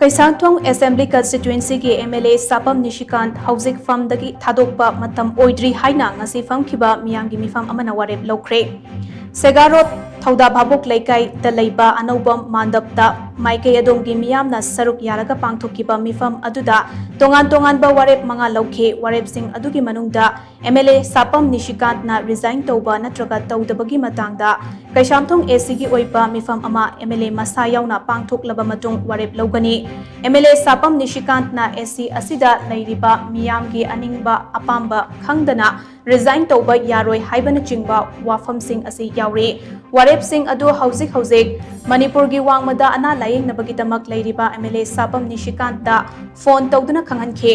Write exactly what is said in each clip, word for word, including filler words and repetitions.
Keishamthong assembly ꯀꯟꯁꯇꯤꯇ꯭ꯋꯦꯟꯁꯤꯒꯤ M L A Sapam Nishikant ꯍꯧꯖꯤꯛ ꯐꯝꯗꯒꯤ ꯊꯥꯗꯣꯛꯄ ꯃꯇꯝ ꯑꯣꯏꯗ꯭ꯔꯤ ꯍꯥꯏꯅ ꯉꯁꯤ ꯐꯝꯈꯤꯕ ꯃꯤꯌꯥꯝꯒꯤ ꯃꯤꯐꯝ ꯑꯃꯅ ꯋꯥꯔꯦꯞ ꯂꯧꯈ꯭ꯔꯦ꯫ ꯁꯦꯒꯥꯔꯣꯠ ꯊꯧꯗꯥ ꯚꯥꯕꯣꯛ ꯂꯩꯀꯥꯏꯗ ꯂꯩꯕ ꯑꯅꯧꯕ ꯃꯥꯟꯗꯞꯇ ꯃꯥꯏꯀꯩ ꯑꯗꯣꯝꯒꯤ ꯃꯤꯌꯥꯝꯅ ꯁꯔꯨꯛ ꯌꯥꯔꯒ ꯄꯥꯡꯊꯣꯛꯈꯤꯕ ꯃꯤꯐꯝ ꯑꯗꯨꯗ ꯇꯣꯉꯥꯟ ꯇꯣꯉꯥꯟꯕ ꯋꯥꯔꯦꯞ ꯃꯉꯥ ꯂꯧꯈꯤ꯫ ꯋꯥꯔꯦꯞꯁꯤꯡ ꯑꯗꯨꯒꯤ ꯃꯅꯨꯡꯗ ꯑꯦꯝ ꯑꯦꯜ ꯑꯦ ꯁꯥꯄꯝ ꯅꯤꯁꯤꯀꯥꯟꯠꯅ ꯔꯤꯖꯥꯏꯟ ꯇꯧꯕ ꯅꯠꯇ꯭ꯔꯒ ꯇꯧꯗꯕꯒꯤ ꯃꯇꯥꯡꯗ ꯀꯩꯁꯥꯝꯊꯣꯡ ꯑꯦ ꯁꯤꯒꯤ ꯑꯣꯏꯕ ꯃꯤꯐꯝ ꯑꯃ ꯑꯦꯝ ꯑꯦꯜ ꯑꯦ ꯃꯁꯥ ꯌꯥꯎꯅ ꯄꯥꯡꯊꯣꯛꯂꯕ ꯃꯇꯨꯡ ꯋꯥꯔꯦꯞ ꯂꯧꯒꯅꯤ꯫ ꯑꯦꯝ ꯑꯦꯜ ꯑꯦ ꯁꯥꯄꯝ ꯅꯤꯁꯤꯀꯥꯟꯠꯅ ꯑꯦ ꯁꯤ ꯑꯁꯤꯗ ꯂꯩꯔꯤꯕ ꯃꯤꯌꯥꯝꯒꯤ ꯑꯅꯤꯡꯕ ꯑꯄꯥꯝꯕ ꯈꯪꯗꯅ ꯔꯤꯖꯥꯏꯟ ꯇꯧꯕ ꯌꯥꯔꯣꯏ ꯍꯥꯏꯕꯅꯆꯤꯡꯕ ꯋꯥꯐꯝꯁꯤꯡ ꯑꯁꯤ ꯌꯥꯎꯔꯤ꯫ ꯋꯥꯔꯦꯞꯁꯤꯡ ꯑꯗꯨ ꯍꯧꯖꯤꯛ ꯍꯧꯖꯤꯛ ꯃꯅꯤꯄꯨꯔꯒꯤ ꯋꯥꯡꯃꯗ ꯑꯅꯥ ꯂꯥꯌꯦꯡꯅꯕꯒꯤꯗꯃꯛ ꯂꯩꯔꯤꯕ ꯑꯦꯝ ꯑꯦꯜ ꯑꯦ ꯁꯥꯄꯝ ꯅꯤꯁꯤꯀꯥꯟꯠꯇ ꯐꯣꯟ ꯇꯧꯗꯨꯅ ꯈꯪꯍꯟꯈꯤ꯫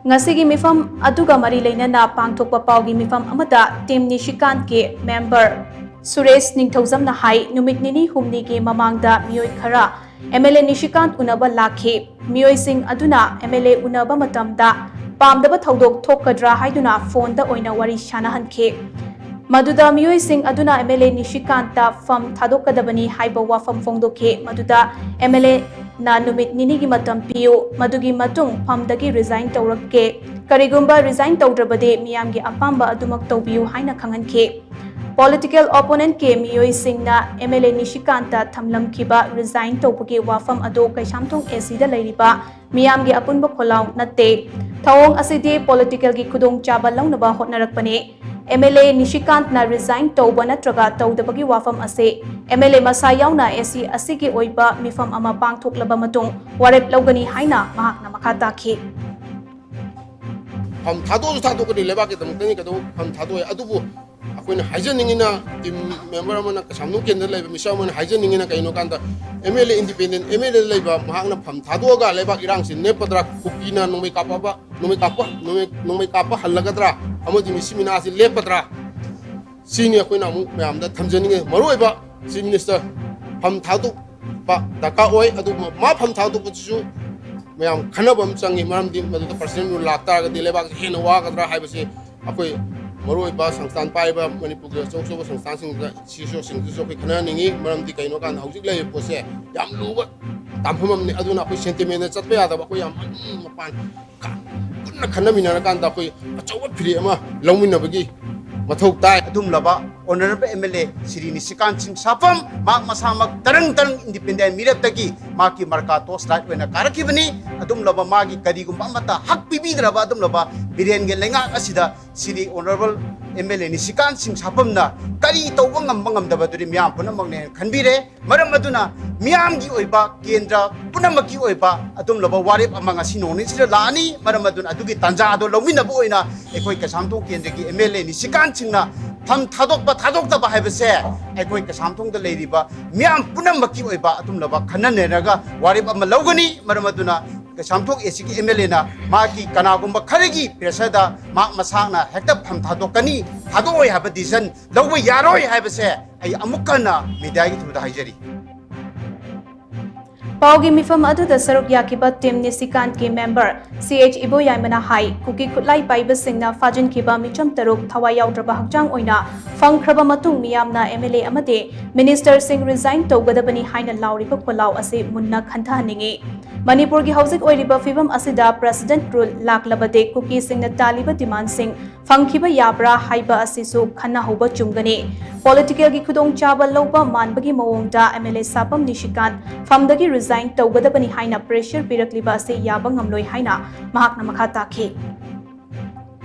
ꯉꯁꯤꯒꯤ ꯃꯤꯐꯝ ꯑꯗꯨꯒ ꯃꯔꯤ ꯂꯩꯅꯅ ꯄꯥꯡꯊꯣꯛꯄ ꯄꯥꯎꯒꯤ ꯃꯤꯐꯝ ꯑꯃꯗ ꯇꯤꯝ ꯅꯤꯁꯤꯀꯥꯟꯠꯀꯤ ꯃꯦꯝꯕꯔ ꯁꯨꯔꯦꯁ ꯅꯤꯡꯊꯧꯖꯝꯅ ꯍꯥꯏ, ꯅꯨꯃꯤꯠ ꯅꯤꯅꯤ ꯍꯨꯝꯅꯤꯒꯤ ꯃꯃꯥꯡꯗ ꯃꯤꯑꯣꯏ ꯈꯔ ꯑꯦꯝ ꯑꯦꯜ ꯑꯦ ꯅꯤꯁꯤꯀꯥꯟꯠ ꯎꯅꯕ ꯂꯥꯛꯈꯤ꯫ ꯃꯤꯑꯣꯏꯁꯤꯡ ꯑꯗꯨꯅ ꯑꯦꯝ ꯑꯦꯜ ꯑꯦ ꯎꯅꯕ ꯃꯇꯝꯗ ꯄꯥꯝꯗꯕ ꯊꯧꯗꯣꯛ ꯊꯣꯛꯀꯗ꯭ꯔꯥ ꯍꯥꯏꯗꯨꯅ ꯐꯣꯟꯗ ꯑꯣꯏꯅ ꯋꯥꯔꯤ ꯁꯥꯟꯅꯍꯟꯈꯤ꯫ ꯃꯗꯨꯗ ꯃꯤꯑꯣꯏꯁꯤꯡ ꯑꯗꯨꯅ ꯑꯦꯝ ꯑꯦꯜ ꯑꯦ ꯅꯤꯁꯤꯀꯥꯟꯠꯇ ꯐꯝ ꯊꯥꯗꯣꯛꯀꯗꯕꯅꯤ ꯍꯥꯏꯕ ꯋꯥꯐꯝ ꯐꯣꯡꯗꯣꯛꯈꯤ꯫ ꯃꯗꯨꯗ ꯑꯦꯝ ꯑꯦꯜ ꯑꯦꯅ ꯅꯨꯃꯤꯠ ꯅꯤꯅꯤꯒꯤ ꯃꯇꯝ ꯄꯤꯌꯨ, ꯃꯗꯨꯒꯤ ꯃꯇꯨꯡ ꯐꯝꯗꯒꯤ ꯔꯤꯖꯥꯏꯟ ꯇꯧꯔꯛꯀꯦ꯫ ꯀꯔꯤꯒꯨꯝꯕ ꯔꯤꯖꯥꯏꯟ ꯇꯧꯗ꯭ꯔꯕꯗꯤ ꯃꯤꯌꯥꯝꯒꯤ ꯑꯄꯥꯝꯕ ꯑꯗꯨꯃꯛ ꯇꯧꯕꯤꯌꯨ ꯍꯥꯏꯅ ꯈꯪꯍꯟꯈꯤ꯫ ꯄꯣꯂꯤꯇꯤꯀꯦꯜ ꯑꯣꯄꯣꯅꯦꯟꯠꯀꯤ ꯃꯤꯑꯣꯏꯁꯤꯡꯅ ꯑꯦꯝ ꯑꯦꯜ ꯑꯦ ꯅꯤꯁꯤꯀꯥꯟꯠꯇ ꯊꯝꯂꯝꯈꯤꯕ ꯔꯤꯖꯥꯏꯟ ꯇꯧꯕꯒꯤ ꯋꯥꯐꯝ ꯑꯗꯨ ꯀꯩꯁꯥꯝꯊꯣꯡ ꯑꯦ ꯁꯤꯗ ꯂꯩꯔꯤꯕ ꯃꯤꯌꯥꯝꯒꯤ ꯑꯄꯨꯟꯕ ꯈꯣꯜꯂꯥꯎ ꯅꯠꯇꯦ꯫ ꯊꯧꯑꯣꯡ ꯑꯁꯤꯗꯤ ꯄꯣꯂꯤꯇꯤꯀꯦꯜꯒꯤ ꯈꯨꯗꯣꯡꯆꯥꯕ ꯂꯧꯅꯕ ꯍꯣꯠꯅꯔꯛꯄꯅꯤ꯫ ꯑꯦꯝ ꯑꯦꯜ ꯑꯦ ꯅꯤꯁꯤꯀꯥꯟꯠꯅ ꯔꯤꯖꯥꯏꯟ ꯇꯧꯕ ꯅꯠꯇ꯭ꯔꯒ ꯇꯧꯗꯕꯒꯤ ꯋꯥꯐꯝ ꯑꯁꯤ ꯑꯦꯝ ꯑꯦꯜ ꯑꯦ ꯃꯁꯥ ꯌꯥꯎꯅ ꯑꯦ ꯁꯤ ꯑꯁꯤꯒꯤ ꯑꯣꯏꯕ ꯃꯤꯐꯝ ꯑꯃ ꯄꯥꯡꯊꯣꯛꯂꯕ ꯃꯇꯨꯡ ꯋꯥꯔꯦꯞ ꯂꯧꯒꯅꯤ ꯍꯥꯏꯅ ꯃꯍꯥꯛꯅ ꯃꯈꯥ ꯇꯥꯈꯤ꯫ ꯐꯝ ꯊꯥꯗꯣꯛꯑꯁꯨ ꯊꯥꯗꯣꯛꯀꯅꯤ, ꯂꯩꯕꯥꯛꯀꯤꯗꯃꯛꯇꯅꯤ ꯀꯩꯗꯧꯕ ꯐꯝ ꯊꯥꯗꯣꯛꯑꯦ꯫ ꯑꯗꯨꯕꯨ ꯑꯩꯈꯣꯏꯅ ꯍꯥꯏꯖꯅꯤꯡꯉꯤꯅ, ꯇꯤꯝ ꯃꯦꯝꯕꯔ ꯑꯃꯅ, ꯀꯩꯁꯥꯝꯊꯣꯡ ꯀꯦꯟꯗ꯭ꯔꯗ ꯂꯩꯕ ꯃꯤꯁꯛ ꯑꯃꯅ ꯍꯥꯏꯖꯅꯤꯡꯉꯤꯅ ꯀꯩꯅꯣ ꯀꯥꯟꯗ, M L A, independent M L ꯑꯦꯗ ꯂꯩꯕ ꯃꯍꯥꯛꯅ ꯐꯝ ꯊꯥꯗꯣꯛꯑꯒ ꯂꯩꯕꯥꯛ ꯏꯔꯥꯡꯁꯤ ꯂꯦꯞꯀꯗ꯭ꯔꯥ, ꯀꯨꯀꯤꯅ ꯅꯣꯡꯃꯩ ꯀꯥꯞꯄꯕ, ꯅꯣꯡꯃꯩ ꯀꯥꯞꯄ, ꯅꯣꯡꯃꯩ, ꯅꯣꯡꯃꯩ ꯀꯥꯞꯄ ꯍꯜꯂꯒꯗ꯭ꯔꯥ, ꯑꯃꯗꯤ ꯃꯤꯁꯤ ꯃꯤꯅꯥꯁꯤ ꯂꯦꯞꯀꯗ꯭ꯔꯥ? ꯁꯤꯅꯤ ꯑꯩꯈꯣꯏꯅ ꯑꯃꯨꯛ ꯃꯌꯥꯝꯗ ꯊꯝꯖꯅꯤꯡꯉꯤ꯫ ꯃꯔꯨꯑꯣꯏꯕ ꯆꯤꯐ ꯃꯤꯅꯤꯁꯇꯔ ꯐꯝ ꯊꯥꯗꯣꯛꯄ ꯗꯔꯀꯥꯔ ꯑꯣꯏ꯫ ꯑꯗꯨꯒ ꯃꯥ ꯐꯝ ꯊꯥꯗꯣꯛꯄꯗꯨꯁꯨ ꯃꯌꯥꯝ ꯈꯟꯅꯕ ꯑꯃ ꯆꯪꯉꯤ꯫ ꯃꯔꯝꯗꯤ ꯃꯗꯨꯗ ꯄ꯭ꯔꯁꯤꯗꯦꯟ ꯔꯨꯜ ꯂꯥꯛꯇꯥꯔꯒꯗꯤ ꯂꯩꯕꯥꯛꯁꯦ ꯍꯦꯟꯅ ꯋꯥꯒꯗ꯭ꯔꯥ ꯍꯥꯏꯕꯁꯤ ꯑꯩꯈꯣꯏ ꯃꯔꯨꯑꯣꯏꯕ ꯁꯪꯁꯊꯥꯟ ꯄꯥꯏꯔꯤꯕ ꯃꯅꯤꯄꯨꯔꯒꯤ ꯑꯆꯧ ꯑꯆꯧꯕ ꯁꯪꯁꯊꯥꯟꯁꯤꯡꯗ, ꯁꯤ ꯏ ꯑꯣꯁꯤꯡꯗꯁꯨ ꯑꯩꯈꯣꯏ ꯈꯟꯅꯍꯟꯅꯤꯡꯉꯤ꯫ ꯃꯔꯝꯗꯤ ꯀꯩꯅꯣ ꯀꯥꯟꯗ ꯍꯧꯖꯤꯛ ꯂꯩꯔꯤꯕ ꯄꯣꯠꯁꯦ ꯌꯥꯝ ꯂꯨꯕ ꯇꯥꯟꯐꯝ ꯑꯃꯅꯤ꯫ ꯑꯗꯨꯅ ꯑꯩꯈꯣꯏ sentiment ꯆꯠꯄ ꯌꯥꯗꯕ, ꯑꯩꯈꯣꯏ ꯌꯥꯝ ꯃꯅꯤꯡ ꯃꯄꯥꯟ ꯀ-, ꯄꯨꯟꯅ ꯈꯟꯅꯃꯤꯟꯅꯔꯀꯥꯟꯗ ꯑꯩꯈꯣꯏ ꯑꯆꯧꯕ ꯐꯤꯔꯦꯞ ꯑꯃ ꯂꯧꯃꯤꯟꯅꯕꯒꯤ ꯃꯊꯧ ꯇꯥꯏ꯫ ꯑꯗꯨꯝꯂꯕ Honourable M L A Shri ꯅꯤꯁꯤꯀꯥꯟ ꯁꯤꯡ ꯁꯥꯄꯝ, ꯃꯍꯥꯛ ꯃꯁꯥꯃꯛ ꯇꯔꯪ ꯇꯔꯪ independent ꯃꯤꯔꯦꯞꯇꯒꯤ ꯃꯍꯥꯛꯀꯤ ꯃꯔꯀꯥ torch light ꯑꯣꯏꯅ ꯀꯥꯔꯛꯈꯤꯕꯅꯤ꯫ ꯑꯗꯨꯝꯂꯕ ꯃꯥꯒꯤ ꯀꯔꯤꯒꯨꯝꯕ ꯑꯃꯠꯇ ꯍꯛ ꯄꯤꯕꯤꯗ꯭ꯔꯕ ꯑꯗꯨꯝꯂꯕ ꯕꯤꯔꯦꯟꯒꯤ ꯂꯩꯉꯥꯛ ꯑꯁꯤꯗ Shri Honourable M L A ꯅꯤꯁꯤꯀꯥꯟ ꯁꯤꯡ ꯁꯥꯄꯝꯅ ꯀꯔꯤ ꯇꯧꯕ ꯉꯝꯕ ꯉꯝꯗꯕ ꯑꯗꯨꯗꯤ ꯃꯤꯌꯥꯝ ꯄꯨꯝꯅꯃꯛꯅ ꯍꯦꯟꯅ ꯈꯟꯕꯤꯔꯦ꯫ ꯃꯔꯝ ꯑꯗꯨꯅ ꯃꯤꯌꯥꯝꯒꯤ ꯑꯣꯏꯕ ꯀꯦꯟꯗ꯭ꯔ ꯄꯨꯝꯅꯃꯛꯀꯤ ꯑꯣꯏꯕ ꯑꯗꯨꯝꯂꯕ ꯋꯥꯔꯦꯞ ꯑꯃ ꯉꯁꯤ ꯅꯣꯡꯅꯤꯁꯤꯗ ꯂꯥꯛꯑꯅꯤ꯫ ꯃꯔꯝ ꯑꯗꯨꯅ ꯑꯗꯨꯒꯤ ꯇꯥꯟꯖꯥ ꯑꯗꯣ ꯂꯧꯃꯤꯟꯅꯕ ꯑꯣꯏꯅ ꯑꯩꯈꯣꯏ ꯀꯩꯁꯥꯝꯊꯣꯡ ꯀꯦꯟꯗ꯭ꯔꯒꯤ M L A ꯅꯤꯁꯤꯀꯥꯟ ꯁꯤꯡꯅ ꯐꯝ ꯊꯥꯗꯣꯛꯄ ꯊꯥꯗꯣꯛꯇꯕ ꯍꯥꯏꯕꯁꯦ ꯑꯩꯈꯣꯏ ꯀꯩꯁꯥꯝꯊꯣꯡꯗ ꯂꯩꯔꯤꯕ ꯃꯤꯌꯥꯝ ꯄꯨꯝꯅꯃꯛꯀꯤ ꯑꯣꯏꯕ ꯑꯗꯨꯝꯂꯕ ꯈꯟꯅ ꯅꯩꯅꯔꯒ ꯋꯥꯔꯦꯞ ꯑꯃ ꯂꯧꯒꯅꯤ꯫ ꯃꯔꯝ ꯑꯗꯨꯅ ꯀꯩꯁꯥꯝꯊꯣꯡ A C ꯒꯤ M L A ꯅ ꯃꯥꯒꯤ ꯀꯅꯥꯒꯨꯝꯕ ꯈꯔꯒꯤ pressure ꯗ ꯃꯍꯥꯛ ꯃꯁꯥꯅ ꯍꯦꯛꯇ ꯐꯝ ꯊꯥꯗꯣꯛꯀꯅꯤ, ꯊꯥꯗꯣꯛꯑꯣꯏ ꯍꯥꯏꯕ decision ꯂꯧꯕ ꯌꯥꯔꯣꯏ ꯍꯥꯏꯕꯁꯦ ꯑꯩ ꯑꯃꯨꯛ ꯍꯟꯅ media ꯒꯤ through ꯗ ꯍꯥꯏꯖꯔꯤ꯫ ꯄꯥꯎꯒꯤ ꯃꯤꯐꯝ ꯑꯗꯨꯗ ꯁꯔꯨꯛ ꯌꯥꯈꯤꯕ team ꯅꯤꯁꯤꯀꯥꯟꯠꯀꯤ member C H ꯏꯕꯣꯌꯥꯏꯃꯅ ꯍꯥꯏ, ꯀꯨꯀꯤ ꯈꯨꯠꯂꯥꯏ ꯄꯥꯏꯕꯁꯤꯡꯅ ꯐꯥꯖꯤꯟꯈꯤꯕ ꯃꯤꯆꯝ ꯇꯔꯨꯛ ꯊꯋꯥꯏ ꯌꯥꯎꯗ꯭ꯔꯕ ꯍꯛꯆꯥꯡ ꯑꯣꯏꯅ ꯐꯪꯈ꯭ꯔꯕ ꯃꯇꯨꯡ ꯃꯤꯌꯥꯝꯅ M L A ꯑꯃꯗꯤ minister ꯁꯤꯡ resign ꯇꯧꯒꯗꯕꯅꯤ ꯍꯥꯏꯅ ꯂꯥꯎꯔꯤꯕ ꯈꯣꯜꯂꯥꯎ ꯑꯁꯤ ꯃꯨꯟꯅ ꯈꯟꯊꯍꯟꯅꯤꯡꯏ꯫ ꯃꯅꯤꯄꯨꯔꯒꯤ ꯍꯧꯖꯤꯛ ꯑꯣꯏꯔꯤꯕ ꯐꯤꯕꯝ ꯑꯁꯤꯗ president rule ꯂꯥꯛꯂꯕꯗꯤ ꯀꯨꯀꯤꯁꯤꯡꯅ ꯇꯥꯜꯂꯤꯕ demand ꯁꯤꯡ ꯐꯪꯈꯤꯕ ꯌꯥꯕ꯭ꯔꯥ ꯍꯥꯏꯕ ꯑꯁꯤꯁꯨ ꯈꯟꯅꯍꯧꯕ ꯆꯨꯝꯒꯅꯤ꯫ Political ꯒꯤ ꯈꯨꯗꯣꯡꯆꯥꯕ ꯂꯧꯕ ꯃꯥꯟꯕꯒꯤ ꯃꯑꯣꯡꯗ M L A ꯁꯥꯄꯝ ꯅꯤꯁꯤꯀꯥꯟꯠ ꯐꯝꯗꯒꯤ resign ꯇꯧꯒꯗꯕꯅꯤ ꯍꯥꯏꯅ pressure ꯄꯤꯔꯛꯂꯤꯕ ꯑꯁꯤ ꯌꯥꯕ ꯉꯝꯂꯣꯏ ꯍꯥꯏꯅ ꯃꯍꯥꯛꯅ ꯃꯈꯥ ꯇꯥꯈꯤ꯫